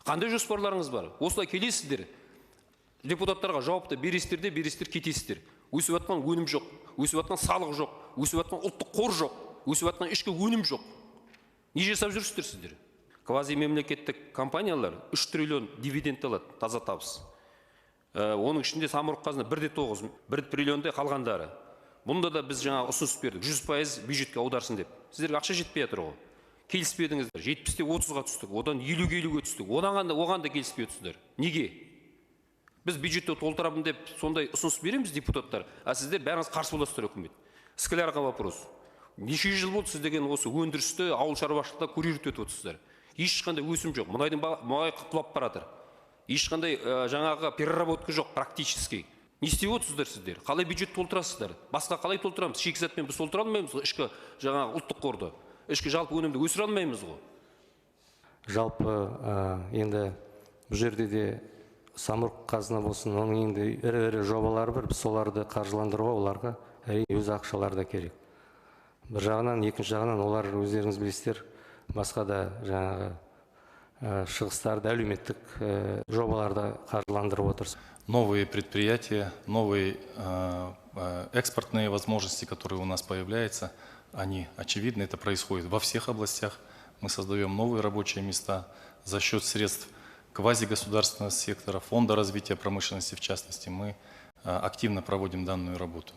Қандай жоспарларыңыз бар? Осылай келесіздер, депутаттарға жауапты бересіздер де бересіздер, кетесіздер. Өсіп жатқан өнім жоқ, өсіп жатқан салық жоқ, өсіп жатқан ұлттық қор жоқ, өсіп жатқан ішкі өнім жоқ. Не жасап жүрсіздер сіздер? Квазимемлекеттік компаниялар 3 триллион дивиденд алады, таза табыс. Оның ішінде Самұрық Қазына 1,9, 1 триллиондай қалғандары. Бұнда да біз жаңа ұсыныс бердік, 100% бюджетке аударсын деп. Сіздерге ақша жетпей жатыр ғой. Келіспедіңіздер, 70-те 30-ға түстік, одан 50-ге 50-ге түстік, одан да, оған да келіспей отырсыздар. Неге? Біз бюджетті толтырамын деп сондай ұсыныс береміз, депутаттар, а сіздер бәріңіз қарсы боласыздар, үкімет. Склярға вопрос. Неше жыл болды сіз деген осы өндірісті, ауыл шаруашылықта курировать етіп отырсыздар? Ешқандай өсім жоқ, мұнайдың мұнай құлап бара жатыр. Ешқандай жаңағы переработка жоқ практически. Не істеп отырсыздар сіздер? Қалай бюджет толтырасыздар? Басқа қалай толтырамыз? Шикізатпен біз толтыра алмаймыз ғой ішкі жаңағы ұлттық қорды. Ішкі жалпы өнімді өсіре алмаймыз ғой. Жалпы енді бұл жерде де Самұрық Қазына болсын, оның енді ірі ірі жобалары бар, біз соларды қаржыландыруға оларға, әрине, өз ақшалары да керек бір жағынан. Екінші жағынан, олар, өздеріңіз білесіздер, басқа да жаңағы шығыстарды, әлеуметтік жобаларды қаржыландырып отыр. Новые предприятия, новые экспортные возможности, которые у нас появляются, они очевидны. Это происходит во всех областях. Мы создаем новые рабочие места за счет средств квазигосударственного сектора, Фонда развития промышленности в частности. Мы активно проводим данную работу.